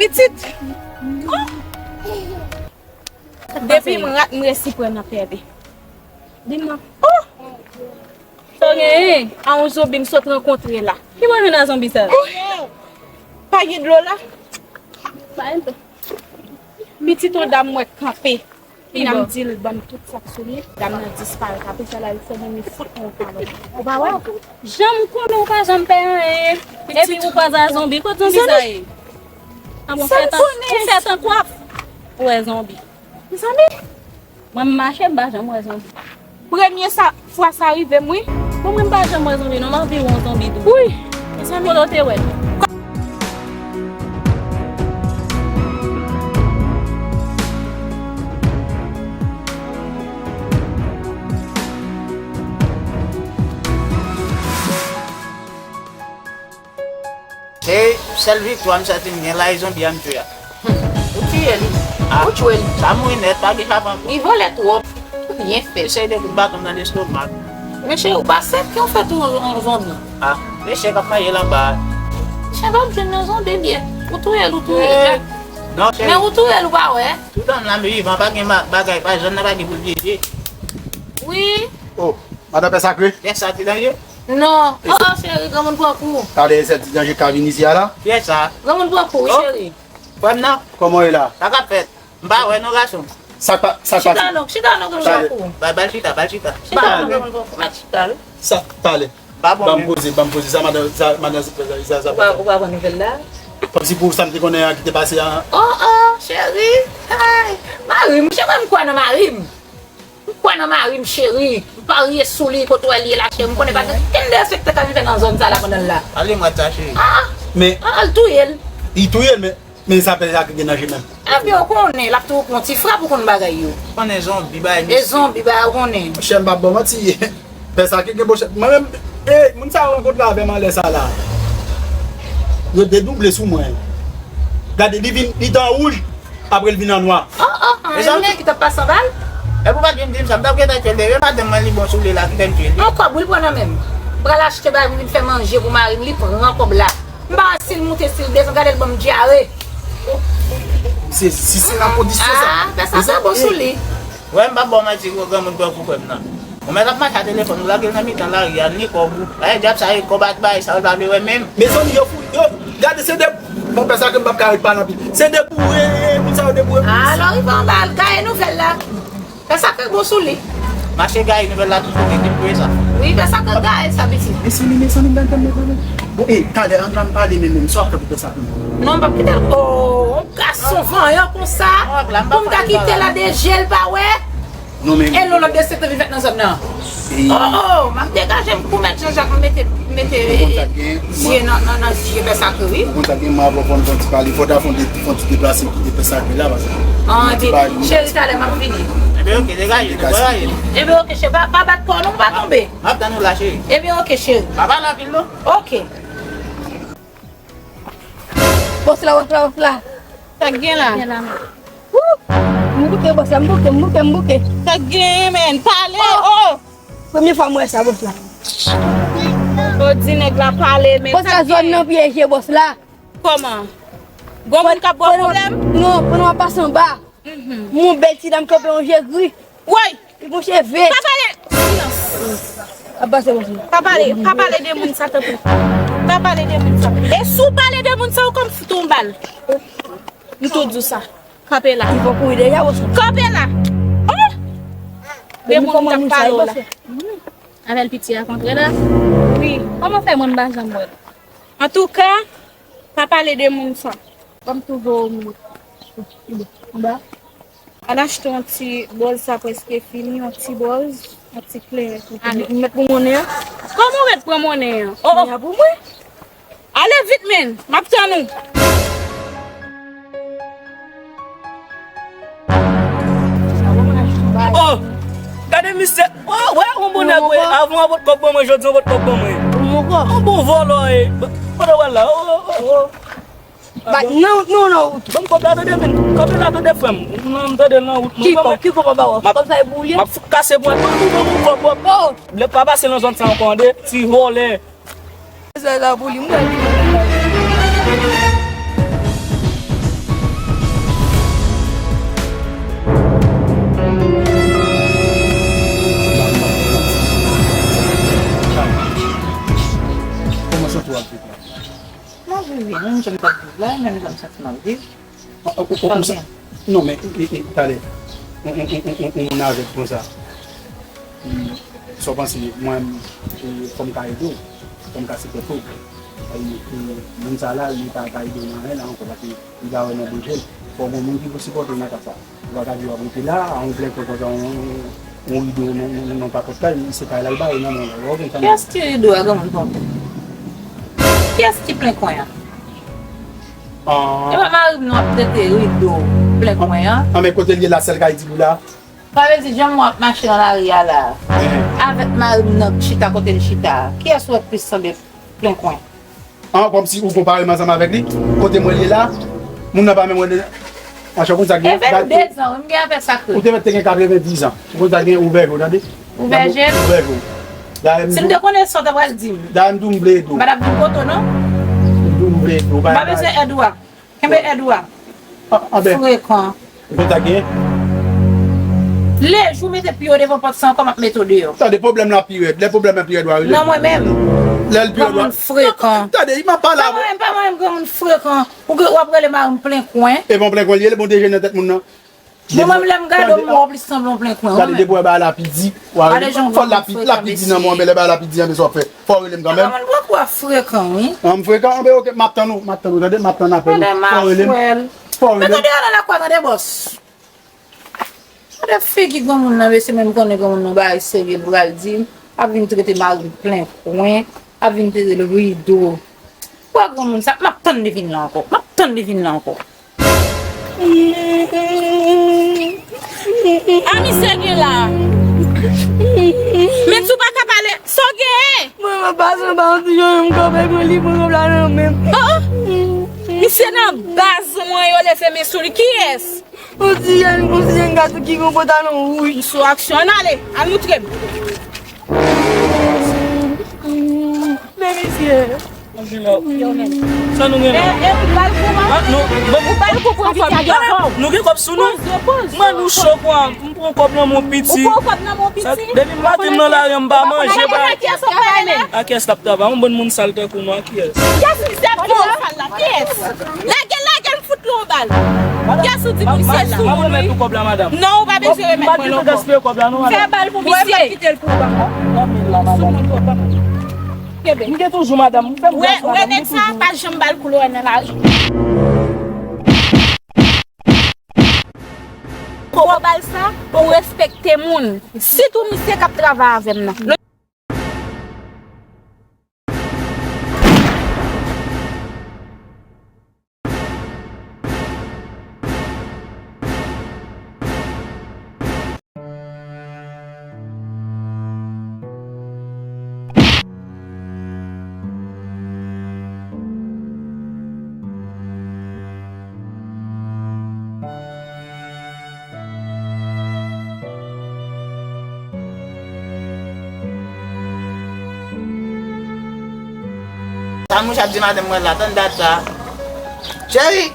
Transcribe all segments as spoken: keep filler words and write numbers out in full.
Pitit. Oh. Depi m rat, m resi pran nan pèdi. Di m non. Oh! Sa w genyen? A yon zonbi m sot rankontre la. Ki mwen jwenn a zonbi sa? Oh! Pa gen dlo la? Pa gen dlo. Pitit yon dam mwen kanpe. Epi dam di l ban m tout sa k sou li. Dam nan disparèt. Apre sa la, li fè moun li fout mwen yon kalòt. Ou pa wè? Jan m konnen ou pa janm pè anyen. Epi ou kwaze a zonbi. Kot zonbi sa ye? An bon, ou fè tankou ap wè zonbi. Mezanmi, mwen m mache, m pa janm wè zonbi. Premye sa, fwa sa rive m, wi. Bon, mwen m pa janm wè zonbi, non, m anvi wè yon zonbi tou. Wi, mezanmi. Kote w te wè l? Se sèl viktwa m santi m gen la, e zonbi a m tchwe a. Ou tiye li. Ah. Ou tchwe li. Sa mouri nèt, pa gen chapant. Li vòlè twòp. Ou byen fèt. Eseye de kout baton nan lestomak. Men cheri, ou pa sèt ke w fèt yon, yon zonbi. Ah, men chen k ap manje l anba a. Chen p ap jwenn yon zonbi l ye. Ou touye l, ou touye l. Eh, non, cheri. Men ou touye l, ou pa wè. Toutan m la, m vivan, pa gen ma-, bagay, pa zòn nan pa gen pou l pyeje. Wi. Oh, madan Pè Sakre? Pè Sakre danje? Non. Oh, oh, cheri, granmoun pran kou. Talè sèl ti danje ka vin isi a la? Kiyès sa? Granmoun pran kou, wi, cheri. Frè m nan? Kòman w ye la? Sa k ap fèt? M pa wè non, gason. Sa k pa, sa k pa. Chita non, chita non, granmoun pran kou. Ba, ba l chita, ba l chita. Chita non, granmoun pran kou, mèt chita, wi. Sa, talè. Ba m poze, ba m poze. Sa madan, sa madan, sa, sa, sa. Ou pa, ou pa pran nouvèl la? Kòmsi pou sa m te konnen an ki te pase an. Oh, oh, cheri. Ay, mari m, cheri, m kwè nan mari m. M kwè nan mari m, cheri. M parye sou li, kote w wè l ye la, cheri. M konnen pa gen okenn derespekte k ap rive nan zòn sa la pandan l la. Ale mwen sa, cheri. Ah, ah. Men ah, ah, l touye l. Li touye l, men, men sa pè sa ki gen nan je menm. Epi ou konnen, l ap tou pran ti frap, ou konn bagay yo. Konnen zonbi, bagay mistik. E zonbi, bagay ou konnen. Monchè, m p ap ba w manti. Pè sa ki gen bon chèf. Mwen menm, eh, moun sa yo rankontre avè m anlè sa la. Yo dedouble sou mwen. Gade, li vin, li te an wouj. Apre l vin an nwa. Oh, oh, oh, mezanmi, ki t ap pase anba l? Epi w pa t vin di m sa, m t ap gentan tye l depi maten, mwen li bon sou li la, kite m tye l. Yon kòb, wi, l pran nan men m. Pral achte bagay pou vin fè manje pou mari m, li pran kòb la. M pa wè si l moute, si l desann, gade l ban m dyare. Se, si se nan kondisyon sa. Ah, fè sa, sa bon sou li. Wè, m p ap ba w manti, gwo granmoun pran kou frè m nan. Ou mèt ap mache a telefòn, ou lage l nan mitan lari a, ni kòb ou. Dayè dyab sa e kòb ak bagay sa yo l pa vle wè menm. Mezanmi, yo fou, yo, gade se de, bon, pè sa ke m p ap ka ret pale anpil. Se de boure, moun sa yo de boure. Alò, rive anba l, gaye nouvèl la. Pè sa ke bon sou li. Mache gaye nouvèl la tout kote, di m vre sa. Wi, pè sa ke gaye sa, pitit. Mezanmi, mezanmi, m pa tann mezanmi. Bon, e, talè, ann, ann pale, men, men, sa w ap fè pou pè sa ke. Non, m p ap kite l. Oh, yon gason vanyan konsa. Pou m ta kite l a de je l pa wè. Non, men. E lò lòt de sekte vin fèt nan zòn nan. Oh, oh, m ap degaje m pou mèt Jean Jacques mete, mete zye nan, nan, nan zye pè sa ke wi. Ou konn sa gen mwen avè w fò n fè yon ti pale, fò ta fè yon de-, fè yon ti deplase kite pè sa ke la, paske. Ah, epi, cheri, talè m ap vini. Ebyen, oke, degaje, degaje. Ebyen, oke, cheri, pa, pa bat kò w non, pa tonbe. M ap tann ou la, cheri. Ebyen, oke, cheri. Pa pale anpil, non. Oke. Bòs la, bòs la, bòs la. Sa k gen la? Wou! M bouke, bòs la, m bouke, m bouke, m bouke. Sa k gen, men? Pale, oh! Premye fwa m wè sa, bòs la. Yo di nèg la pale, men. Bòs la, zòn nan pyeje, bòs la. Kòman? Gon moun k ap ba w pwoblèm? Non, pandan m ap pase anba. Mhm. M wè yon bèl ti dam kanpe yon je gri. Woy! Li gon cheve. Pa pale! Silans! Ap pase, bòs la. Pa pale, pa pale de moun sa, tanpri. Pa pale de moun sa. E si w pale de moun sa, ou konn fout yon bal. M tou di w sa. Kanpe la. Li pran kouri deja, bòs la. Kanpe la! Oh! De moun k ap pale w la. Avè l piti a kontre la. Wi. Kòman fè mwen m pa janm wè l? Antouka, pa pale de moun sa. Ban m tou voye w moun. Anba. Al achte yon ti bòz, sa prèske fini, yon ti bòz, yon ti kleren. Ane, m mèt pran monnen an. Kòman w mèt pran monnen an? Oh, oh. Monnen an pou mwen. Ale vit, men. M ap tann ou. Oh! Gade misye. Oh, wè, yon bonè vre. Avan w ap pot kòb ban mwen, jodi w ap pot kòb ban mwen. Yon bon vòlò, e. Kote w al la? Oh, oh, oh, oh. Ba, nan wout nou, nan wout. Ban m kòb la, tande, men. Kanpe la, tande, frè m. Non, m tande nan wout nou. Ki kòb, ki kòb ap ba w? Kòb sa e pou ou ye? M ap fout kase pwen. Ban m, ban m kòb, kòb. Oh! Lè pa pase nan zòn sa ankò, tande. Ti vòlè. Sa la pou li, m wè li. Menm jan m santi m ap viv. Ou, ou, ou, ou, non, men, e, e, talè. Yon, yon, yon, yon, yon moun avèg konsa. Sa w panse, mwen, e, fò m ka ede w, fò m ka sipòte w. E, e, moun sa la, li pa ka ede w nan anyen la ankò, paske li pa wè nan danje l. Fò w gen moun ki pou sipòte w nan ka sa. Ou pa ka di w ap rete la, a yon plen kwen konsa, yon, yon, yon rido nan, nan, nan, nan papòt kay, se kay la l bare nan men w la. Ou pa gen fanmi. Kiyès ki rido a, granmoun tonton? Kiyès ki plen kwen an? E pa mari m nan w ap trete rido plen kwen an? An, men kote l ye la, sèl kay di pou la. Sa vle di, jan m wè w ap mache nan lari a la, avèk mari m nan k chita kote l chita a, kiyès ou wè k plis sanble plen kwen? An, kòmsi ou konpare m ansanm avèk li? Kote m wè l ye la, moun nan pa menm wè l. Monchè, ou konn sa k gen? E fè m dezan, wi, m gen afè sakre. Ou te mèt te gen katrevendiz an. Ou konn sa k gen? Ouvè je w, tande? Ouvè je m? Ouvè je w. Si m te konnen sa w ta pral di m. Dayè, m di w m vle ede w. M pa t ap di w poto, non. M di w m vle ede w. M pa bezwen èd ou a. Kenbe èd ou a. Frekan. Mwen ta gen. Lejou mete pye w devan pòt sa ankò, m ap mete w deyò. Tande, pwoblèm la pi rèd. Lè pwoblèm la pi rèd, w a rele. Nan mwen menm. Lè l pi rèd, w a. Granmoun frekan. Tande, m ap pale avè w. Pa mwen menm, pa mwen menm, granmoun frekan. Ou w ap rele mari m plen kwen. E bon plen kwen li ye, bon deje nan tèt moun nan. Bon, mwen menm lè m gade w, m wè w plis sanble yon plen kwen, wi. Gade, depi w wè bagay la pi di, w a rele m. Fò l la pi, la pi di nan mwen, men lè bagay la pi di, anben sa w ap fè. Fò w rele m kanmenm. Mwen kwè w frekan, wi. An, m frekan, anben oke, m ap tann ou, m ap tann ou, tande, m ap tann apèl ou. Fò w rele m. Fò w rele m. Men tande, al nan lakwa, tande, bòs. Gade figi granmoun nan, mesye, men m konnen granmoun nan bagay serye l pral di. Ap vin trete mari m plen kwen, ap vin trete l rido. Wè granmoun sa, m ap tann li vin la ankò, m ap tann li vin la ankò. A misye gen la. Men si w pa ka pale, sa w genyen? Mwen, mwen pase anba yon ti jònjòn m kanpe pou li pran kòb la nan men m. Oh, oh. Misye nan baz mwen, yo leve men sou li. Kiyès? Yon ti jèn, yon ti jèn gason ki gen yon pantalon wouj. Sou aksyon, ann ale, al moutre m. Men misye. Sa nou gen la? E, e, ou bal kou, non? Ou bal kou pou envite a gen kòb. Nou gen kòb sou nou? Poze, poze. Mwen, nou cho kwa, m pran kòb nan men w piti. Ou pran kòb nan men w piti? Depi maten m nan lari a, m pa manje, ba. A kiyès w ap travay la? A kiyès l ap travay? Yon bann moun sal tankou nou, a kiyès? Kiyès misye ap fè sal la? Kiyès? Lage l, lage l, m fout li yon bal. Kiyès ou di pou misye sou moun, wi? Non, ou pa bezwen remèt mwen l ankò. Fè bal pou misye. Sou moun twòp. Kenbe. M gen toujou madanm, m fè m gras madanm, m gen toujou. Wè, wè nèg sa, pa janm ba l koulè nan lari. Kobo bal sa, pou respekte moun. Sitou misye k ap travay avè m nan. Sa mouche ap di madanm mwen la, tann dat sa. Cheri!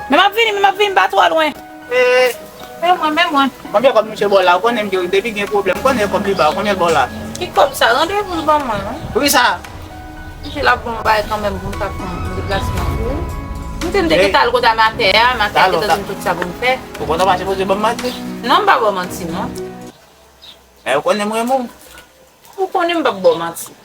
Men m ap vini, men m ap vini, m pa twò lwen. E, men mwen, men mwen. Konbyen kòb mouche ba w la? Ou konnen m gen, depi gen pwoblèm, m konnen kòb li ba w. Konbyen l ba w la? Ki kòb sa? Randevou l ban mwen, wi. Pri sa? Mouche l ap ban m bagay kanmenm pou m ka pran deplasman pou ou. M di m te gentan al kote a matè a, matè a gentan di m tout sa pou m fè. Ou konnen w pa sipoze ban m manti? Non, m pa ba w manti, non. E, ou konnen m renmen w. Ou konnen m p ap ba w manti.